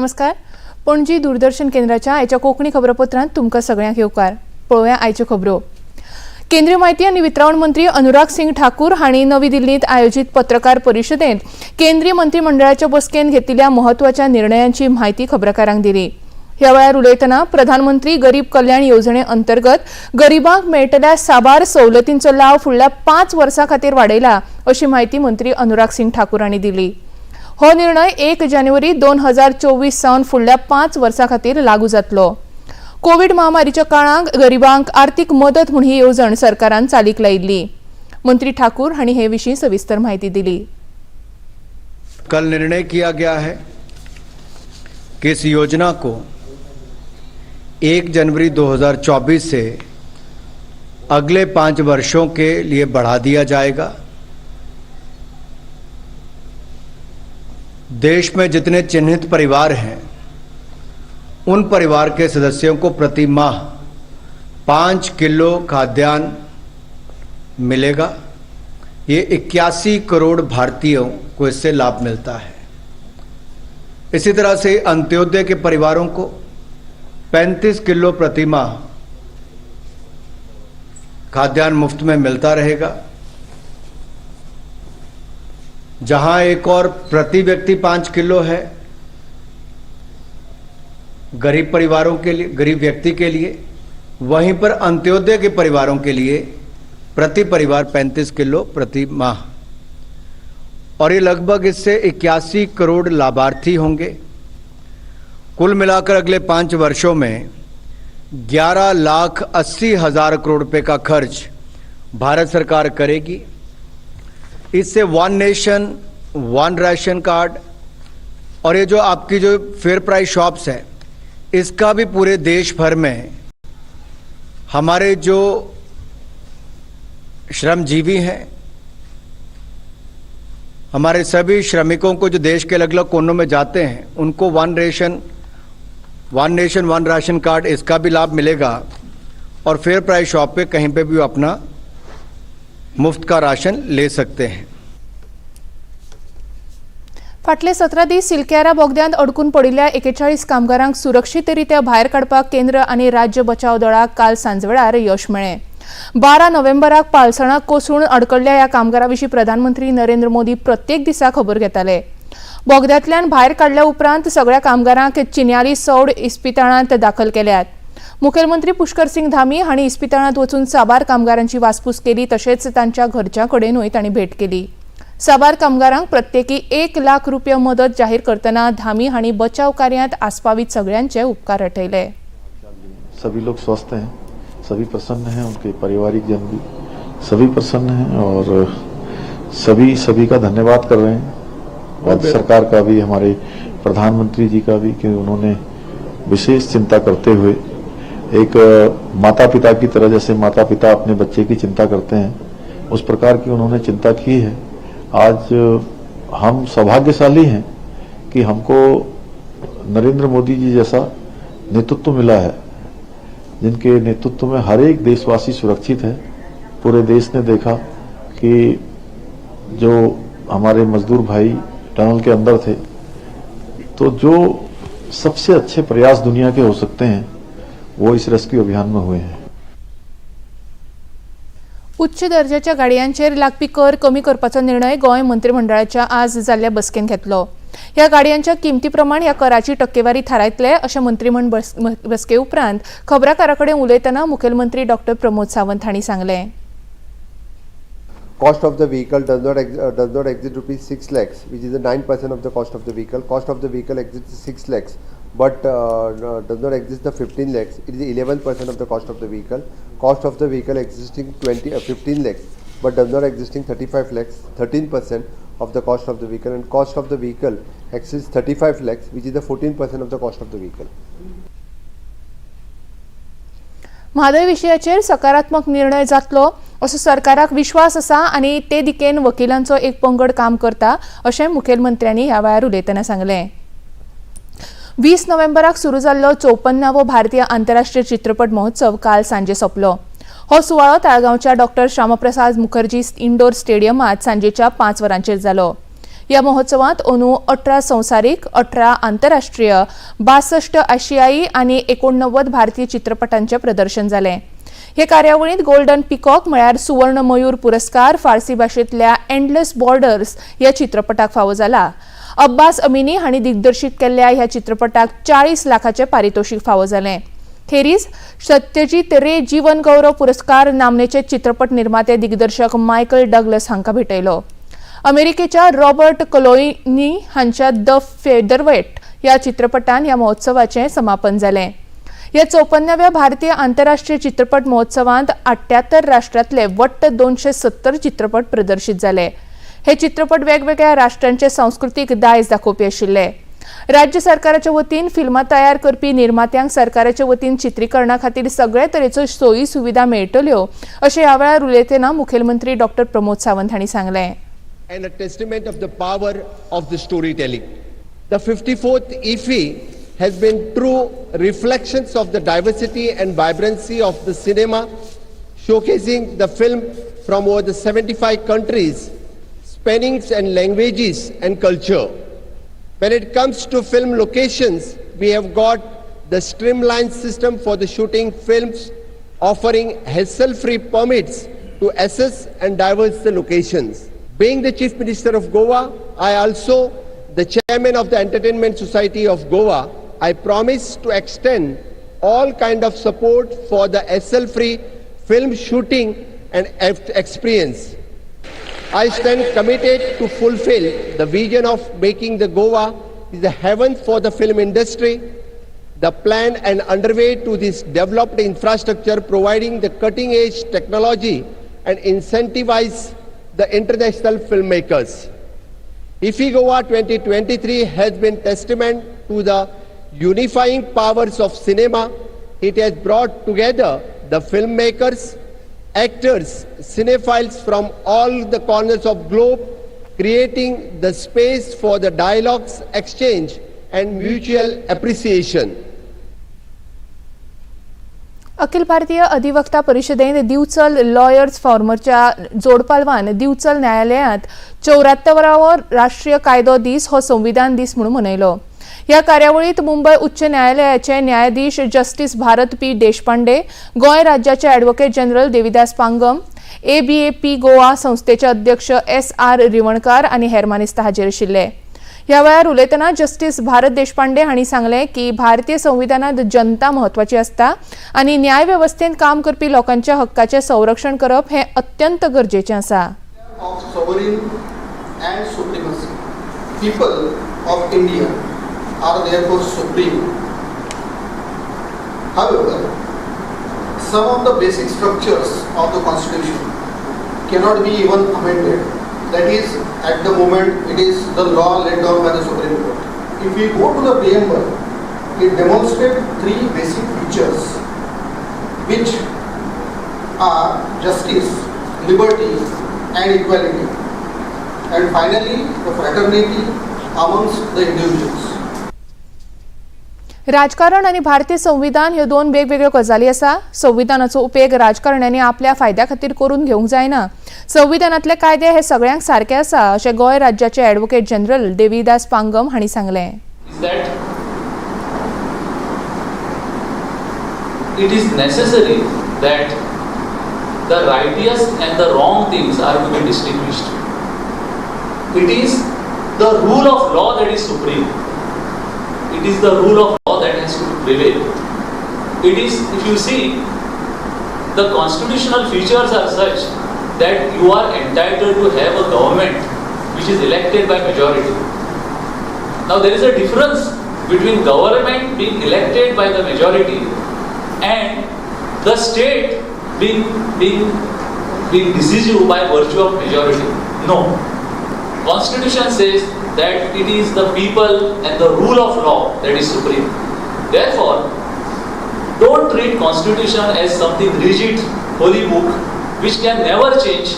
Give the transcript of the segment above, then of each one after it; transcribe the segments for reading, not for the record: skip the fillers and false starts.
नमस्कार, पणजी दूरदर्शन केंद्राच्या आयच्या कोंकणी खबरापत्रांत तुमकां सगळ्यांक येवकार. पळोवया आयच्यो खबरो. केंद्रीय माहिती आनी वितरावण मंत्री अनुराग सिंग ठाकूर हांणी नवी दिल्लींत आयोजीत पत्रकार परिशदेंत केंद्रीय मंत्रीमंडळाच्या बसकेंत घेतिल्ल्या म्हत्वाच्या निर्णयांची म्हायती खबराकारांक दिली. ह्या वेळार उलयतना प्रधानमंत्री गरीब कल्याण येवजणे अंतर्गत गरिबांक मेळटल्या साबार सवलतींचो लाव फुडल्या 5 वर्सां खातीर वाडयला, अशी म्हायती मंत्री अनुराग सिंग ठाकूर हांणी दिली. हो निर्णय 1 जानेवारी 2024 सावन फुडल्या 5 वर्सां खातीर लागू जातलो. कोवीड महामारीच्या काळांत गरिबांक आर्थिक मदत म्हूण ही येवजण सरकारान चालीक लायिल्ली. मंत्री ठाकूर हांणी हे विशीं सविस्तर म्हायती दिली. कल निर्णय किया गया है कि इस योजना को 1 जनवरी 2024 से अगले 5 वर्षों के लिए बढ़ा दिया जाएगा। देश में जितने चिन्हित परिवार हैं, उन परिवार के सदस्यों को प्रति माह 5 किलो खाद्यान्न मिलेगा। ये 81 करोड़ भारतीयों को इससे लाभ मिलता है। इसी तरह से अंत्योदय के परिवारों को 35 किलो प्रति माह खाद्यान्न मुफ्त में मिलता रहेगा। जहां एक और प्रति व्यक्ति 5 किलो है गरीब परिवारों के लिए, गरीब व्यक्ति के लिए, वहीं पर अंत्योदय के परिवारों के लिए प्रति परिवार 35 किलो प्रति माह और ये लगभग इससे 81 करोड़ लाभार्थी होंगे। कुल मिलाकर अगले 5 वर्षों में 11 लाख 80 हजार करोड़ रुपए का खर्च भारत सरकार करेगी। इससे One Nation One Ration Card और ये जो आपकी जो फेयर प्राइस शॉप्स है, इसका भी पूरे देश भर में हमारे जो श्रमजीवी हैं, हमारे सभी श्रमिकों को जो देश के अलग अलग कोनों में जाते हैं, उनको One Nation One Ration Card, इसका भी लाभ मिलेगा और फेयर प्राइस शॉप पे कहीं पे भी वो अपना मुफ्त का राशन ले सकते हैं। फाटले 17 दीस सिलक्यारा बोगद्यांत अडकून पडिल्ल्या 41 कामगारांक सुरक्षीतरित्या भायर काडपाक केंद्र आनी राज्य बचाव दळाक काल सांजवेळार यश मेळ्ळें. 12 नोव्हेंबराक पालसणाक कोसळून अडकल्ल्या ह्या कामगारां विशीं प्रधानमंत्री नरेंद्र मोदी प्रत्येक दिसा खबर घेताले. बोगद्यांतल्यान भायर काडल्या उपरांत सगळ्या कामगारांक चिन्याली सौड इस्पितळांत दाखल केल्यात. मुखेलमंत्री पुष्कर सिंग धामी हांणी इस्पितळांत वचून साबार कामगारांची वासपूस केली. तशेंच तांच्या घरच्यां कडेनूय तांणी भेट केली. साबार कामगारांक प्रत्येकी 1 लाख रुपया मदत जाहीर करतना धामी हांणी बचाव कार्यांत आस्पावीत सगळ्यांचे उपकार आठयले. सभी लोग स्वस्थ हैं, सभी प्रसन्न हैं, उनके पारिवारिक जन भी सभी प्रसन्न हैं और सभी सभी का धन्यवाद कर रहे हैं, राज्य सरकार का भी, हमारे प्रधानमंत्री जी का भी, कि उन्होंने विशेष चिंता करते हुए एक माता पिता की तरह, जैसे माता पिता अपने बच्चे की चिंता करते हैं, उस प्रकार की उन्होंने चिंता की है। आज हम सौभाग्यशाली हैं कि हमको नरेंद्र मोदी जी जैसा नेतृत्व मिला है, जिनके नेतृत्व में हर एक देशवासी सुरक्षित है। पूरे देश ने देखा कि जो हमारे मजदूर भाई टनल के अंदर थे, तो जो सबसे अच्छे प्रयास दुनिया के हो सकते हैं, वो इस रेस्क्यू अभियान में हुए हैं। उच्च दर्जाच्या गाडयांचेर लागपी कर कमी करपाचो निर्णय गोंय मंत्रिमंडळाच्या आज जाल्ल्या बसकेंत घेतलो. ह्या गाडयांच्या किमती प्रमाण ह्या कराची टक्केवारी थारायतले, अशें मंत्रिमंडळ बसके उपरांत खबराकारा कडेन उलयतना मुखेलमंत्री डॉक्टर प्रमोद सावंत हांणी सांगलें. Cost of the vehicle does not exceed rupees 6 lakhs, which is the 9% of the cost of the vehicle. Cost of the vehicle exceeds 6 lakhs but does not exceed the 15 lakhs, it is 11% of the cost of the vehicle. Cost of the vehicle existing 20 15 lakhs but does not existing 35 lakhs, 13% of the cost of the vehicle, and cost of the vehicle exceeds 35 lakhs, which is the 14% of the cost of the vehicle. Mhadei विशयाचेर सकारात्मक निर्णय जातलो असो सरकाराक विश्वास आसा आनी ते दिकेन वकिलांचो एक पंगड काम करता, अशें मुखेलमंत्र्यांनी ह्या वेळार उलयतना सांगलें. 20 नोव्हेंबराक सुरू जाल्लो 54वो भारतीय आंतरराष्ट्रीय चित्रपट महोत्सव काल सांजे सोंपलो. हो सुवाळो ताळगांवच्या डॉक्टर श्यामप्रसाद मुखर्जी इंडोर स्टेडियमात सांजेच्या 5 वरांचेर जालो. ह्या महोत्सवांत अंदू 18 संवसारीक, 18 आंतरराष्ट्रीय, 62 आशियाई आनी 89 भारतीय चित्रपटांचें प्रदर्शन जालें. हे कार्यावळींत गोल्डन पिकॉक म्हळ्यार सुवर्ण मयूर पुरस्कार फार्सी भाशेंतल्या एंडलेस बॉर्डर्स ह्या चित्रपटाक फावो जाला. अब्बास अमिनी हांणी दिग्दर्शीत केल्ल्या ह्या चित्रपटाक 40 लाखाचें पारितोशीक फावो जालें. खेरीज सत्यजीत रे जीवन गौरव पुरस्कार नामनेचे चित्रपट निर्माते दिग्दर्शक मायकल डगलस हांकां भेटयलो. अमेरिकेच्या रॉबर्ट कलोईनी हांच्या the फेदरवेट ह्या चित्रपटान ह्या महोत्सवाचें समापन जालें. ह्या 54व्या भारतीय आंतरराष्ट्रीय चित्रपट महोत्सवांत 78 राष्ट्रांतले वट्ट 270 चित्रपट प्रदर्शीत जाले. हे चित्रपट वेगवेगळ्या राष्ट्रांचे सांस्कृतीक दायज दाखोवपी आशिल्ले. राज्य सरकाराच्या वतीन फिल्मां तयार करपी निर्मात्यांक सरकाराच्या वतीन चित्रीकरणा खातीर सगळे तरेच्यो सोयी सुविधा मेळटल्यो अशें ह्या वेळार उलयतना मुखेलमंत्री डॉक्टर प्रमोद सावंत हांणी सांगलें. And a testament of the power of the storytelling. The 54th IFFI has been true reflections of the diversity and vibrancy of the cinema, showcasing the film from over the 75 countries, spanning and languages and culture. When it comes to film locations, we have got the streamlined system for the shooting films, offering hassle-free permits to assess and diverse the locations. Being the Chief Minister of Goa, I also the chairman of the Entertainment Society of Goa, I promise to extend all kind of support for the hassle-free film shooting and experience. I stand committed to fulfill the vision of making the Goa is a heaven for the film industry. The plan and underway to this developed infrastructure, providing the cutting edge technology and incentivize the international filmmakers. IFFI Goa 2023 has been testament to the unifying powers of cinema. It has brought together the filmmakers, actors, cinephiles from all the corners of globe, creating the space for the dialogues, exchange and mutual appreciation. Akhil Bharatiya अधिवक्ता परिषदेन Divchal lawyers फॉर्मरच्या जोडपालवान Divchal न्यायालयांत 74वो राष्ट्रीय कायदो दीस हो संविधान दीस म्हणून मनयलो. ह्या कार्यावळीत मुंबय उच्च न्यायालयाचे न्यायाधीश जस्टीस भारत पी देशपांडे, गोंय राज्याचे ॲडव्होकेट जनरल देविदास पांगम, एबीएपी गोवा संस्थेचे अध्यक्ष एस आर रिवणकार आनी हेर मानेस्त हाजीर आशिल्ले. ह्या वेळार उलयतना जस्टीस भारत देशपांडे हांणी सांगलें की भारतीय संविधानात जनता म्हत्वाची आसता आनी न्याय वेवस्थेंत काम करपी लोकांच्या हक्काचें संरक्षण करप हें अत्यंत गरजेचें आसा. Of sovereign and supremacy. People of India are therefore supreme. However, some of the basic structures of the constitution cannot be even amended. That is, at the moment, it is the law laid down by the Supreme Court. If we go to the preamble, it demonstrates three basic features, which are justice, liberty, and equality. And finally, the fraternity amongst the individuals. राजकारण आनी भारतीय संविधान ह्यो दोन वेगवेगळ्यो गजाली आसा. संविधानाचो उपेग राजकारण्यांनी आपल्या फायद्या खातीर करून घेवंक जायना. संविधानांतले कायदे हे सगळ्यांक सारके आसा अशें गोंय राज्याचे ॲडव्होकेट जनरल देविदास पांगम हांणी सांगलें. Is that it is necessary that the righteous and the wrong things are to be distinguished. It is the rule of law that is supreme. It is the rule of law that has to prevail. It is, if you see, the constitutional features are such that you are entitled to have a government which is elected by majority. Now there is a difference between government being elected by the majority and the state being decisive by virtue of majority. No. Constitution says that it is the people and the rule of law that is supreme. Therefore, don't treat constitution as something rigid, holy book which can never change.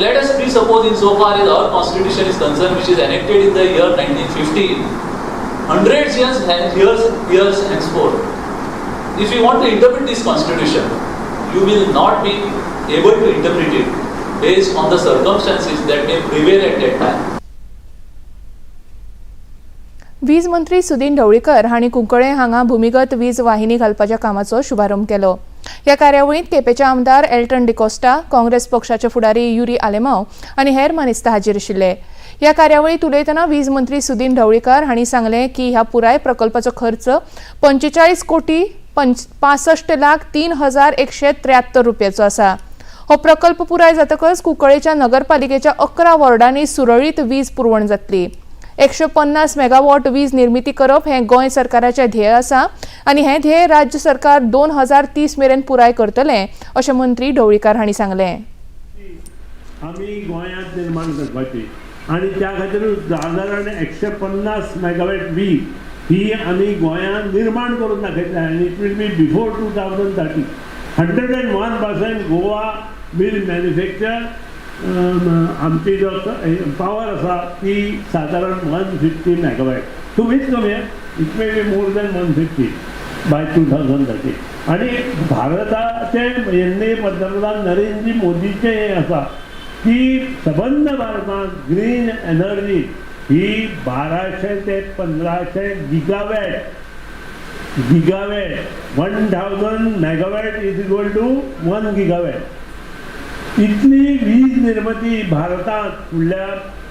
Let us presuppose, insofar as our constitution is concerned, which is enacted in the year 1915, hundreds years henceforth, if you want to interpret this constitution, you will not be able to interpret it based on the circumstances that may prevail at that time. वीज मंत्री सुदीन ढवळीकर हांणी कुंकळे हांगा भूमिगत वीज वाहिनी घालपाच्या कामाचो शुभारंभ केलो. ह्या कार्यावळींत केपेंचे आमदार एल्टन डिकोस्टा, काँग्रेस पक्षाचे फुडारी युरी आलेमाव आनी हेर मानेस्त हाजीर आशिल्ले. ह्या कार्यावळींत उलयतना वीज मंत्री सुदीन ढवळीकर हांणी सांगलें की ह्या पुराय प्रकल्पाचो खर्च 45,65,03,173 रुपयाचो आसा. हो प्रकल्प पुराय जातकच कुंकळेच्या नगरपालिकेच्या 11 वॉर्डांनी सुरळीत वीज पुरवण जातली. 150 मेगावॉट वीज निर्मिती करप हें गोंय सरकाराचें ध्येय आसा आनी हें ध्येय राज्य सरकार 2030 मेरेन पुराय करतलें अशें मंत्री ढवळीकार हांणी सांगलें. आमी गोंयांत निर्माण करपाची आनी त्या खातीर सादारण 150 मेगावॅट वीज ही आमी गोंयांत निर्माण करून दाखयतले आनी it will be before 2030. 101% Goa will manufacture. आमची जो पावर आसा ती सादारण 150 मेगावॅट, कमीत कमी, it may be more than 150 by 2030. आनी भारताचे माननीय पंतप्रधान नरेंद्र मोदीचें हें आसा की सबंद भारतांत ग्रीन एनर्जी ही 1200 ते 1500 gigawatt, 1000 megawatt is equal to 1 gigawatt, इतली वीज निर्मिती भारतांत फुडल्या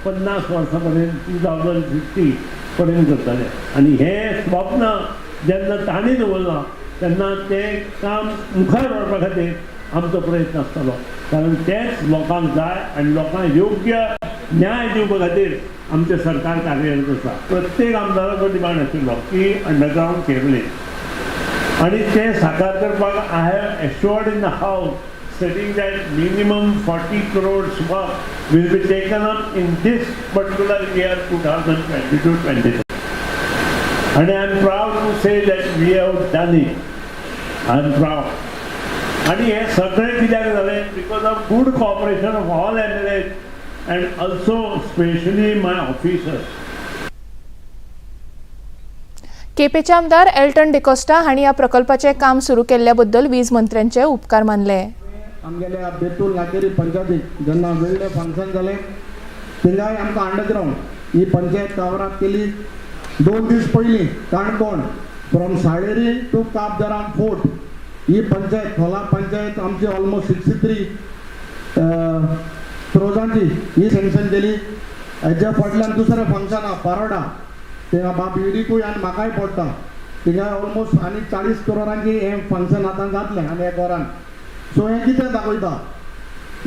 50 वर्सां पर्यंत, 2050 पर्यंत करतले. आनी हें स्वप्न जेन्ना तांणी दवरलां तेन्ना तें काम मुखार व्हरपा खातीर आमचो प्रयत्न आसतलो, कारण तेंच लोकांक जाय आनी लोकांक योग्य न्याय दिवपा खातीर आमचें सरकार कार्यरत आसा. प्रत्येक आमदाराचो डिमांड आशिल्लो की अंडरग्रावंड केबलींग आनी तें साकार करपाक I have assured in the house, stating that minimum 40 crores work will be taken up in this particular year 2022-23. And I am proud to say that we have done it. I am proud. आणि हे सगळें कित्याक जालें? Because of good cooperation of all MLA and also specially my officers. केपेंचे आमदार Elton D'Costa हांणी ह्या प्रकल्पाचें काम सुरू केल्ल्या बद्दल वीज मंत्र्यांचे उपकार मानले. आमगेल्या बेतूल लाखेरी पंचायतीक जेन्ना वेळ्ळे फंक्शन जालें, थिंगाय आमकां अंडरग्रावंड ही पंचायत कवराप केली. 2 दीस पयलीं Canacona from Saleri to Cabo de Rama fort ही पंचायत, खोला पंचायत आमची ऑलमोस्ट 63 क्रोजांची ही सँक्शन केली. हेच्या फाटल्यान दुसरें फंक्शन आहा पारोडा, थिंगा बाब युरिकूय आनी म्हाकाय पडटा. थिंगा ऑलमोस्ट आनी 40 करोडांची हें फंक्शन आतां जातलें आनी एक वरान. सो हें कितें दाखयता?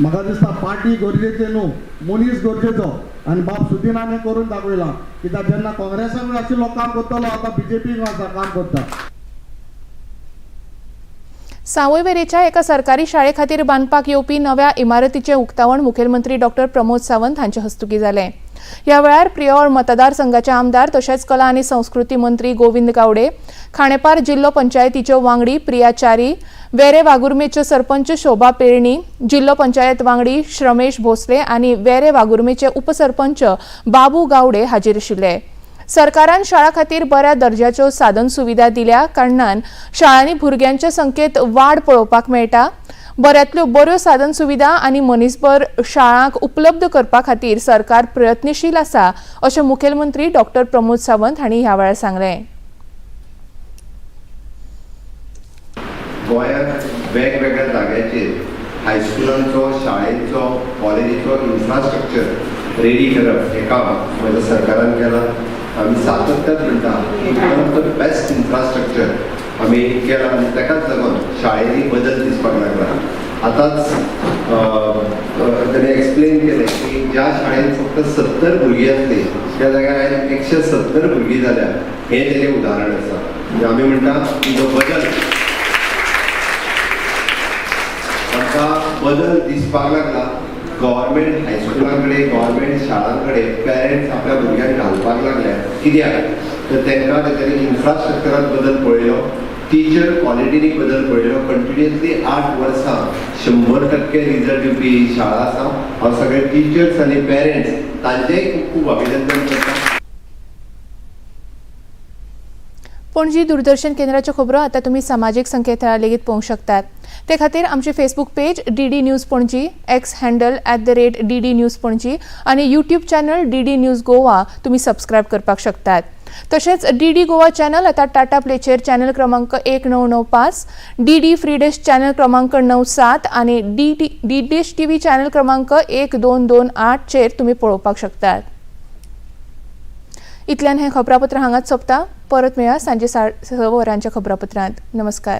म्हाका दिसता पार्टी गरजेची न्हू, मनीस गरजेचो आनी बाब सुदिनान हें करून दाखयलां, कित्याक जेन्ना काँग्रेसाकूय आशिल्लो काम करतलो, आतां बीजेपीक आसा काम करता. सावयवेरेच्या एका सरकारी शाळे खातीर बांदपाक येवपी नव्या इमारतीचें उक्तावण मुखेलमंत्री डॉक्टर प्रमोद सावंत हांचे हस्तुकीं जालें. ह्या वेळार प्रियोळ मतदारसंघाचे आमदार तशेंच कला आनी संस्कृती मंत्री गोविंद गावडे, खांडेपार जिल्लो पंचायतीच्यो वांगडी प्रिया च्यारी, वेरे वागुर्मेच्यो सरपंच शोभा पेरणी, जिल्लो पंचायत वांगडी श्रमेश भोसले आनी वेरे वागुर्मेचे उपसरपंच बाबू गावडे हाजीर आशिल्ले. सरकारान शाळा खातीर बऱ्या दर्जाच्यो साधन सुविधा दिल्या कारणान शाळांनी भुरग्यांच्या संख्येत वाड पळोवपाक मेळटा. बऱ्यांतल्यो बऱ्यो साधन सुविधा आनी मनीसबळ शाळांक उपलब्ध करपा खातीर सरकार प्रयत्नशील आसा अशें मुखेलमंत्री डॉक्टर प्रमोद सावंत हांणी ह्या वेळार सांगलें. गोंयांत वेगवेगळ्या जाग्याचेर हायस्कुलांचो, शाळेचो, कॉलेजीचो इन्फ्रास्ट्रक्चर रेडी करप हें काम म्हज्या सरकारान केलां. आमी सातत्यान म्हणटा की one of the best infrastructure आमी केलां आनी ताकाच लागून शाळेंनी बदल दिसपाक लागला. आतांच ताणें एक्सप्लेन केलें की ज्या शाळेंत फक्त 70 भुरगीं आसलीं त्या जाग्यार आयज 170 भुरगीं जाल्या, हें तेजें उदाहरण आसा. म्हणजे आमी म्हणटा की जो बदल आमकां बदल दिसपाक लागला, गव्हर्मेंट हायस्कुलां कडेन, गव्हर्मेंट शाळां कडेन पेरंट्स आपल्या भुरग्यांक घालपाक लागले. कित्याक तर तांकां तेंच्यांनी इन्फ्रास्ट्रक्चरात बदल पळयलो, टिचर क्वॉलिटीनी बदल पळयलो. कंटिन्युअसली 8 वर्सां 100% रिजल्ट दिवपी ही शाळा आसा. हांव सगळे टिचर्स आनी पेरंट्स तांचेय खूब खूब अभिनंदन करता. पणजी दूरदर्शन केंद्राच्यो खबरो आतां तुमी समाजीक संकेतथळार लेगीत पळोवंक शकतात. ते खातीर आमचे Facebook page DD News Panaji, X handle @DDNews Panaji आनी YouTube channel DD News Goa तुमी सबस्क्रायब करपाक शकतात. तशेंच डीडी गोवा चॅनल आतां टाटा प्लेचेर चॅनल क्रमांक 1995, डीडी फ्री डिश चॅनल क्रमांक 97 आनी D dish TV channel क्रमांक 1228चेर तुमी पळोवपाक शकतात. इतल्यान हें खबरापत्र हांगाच सोंपता. परत मेळया सांजे 6:30 वरांच्या खबरापत्रांत. नमस्कार.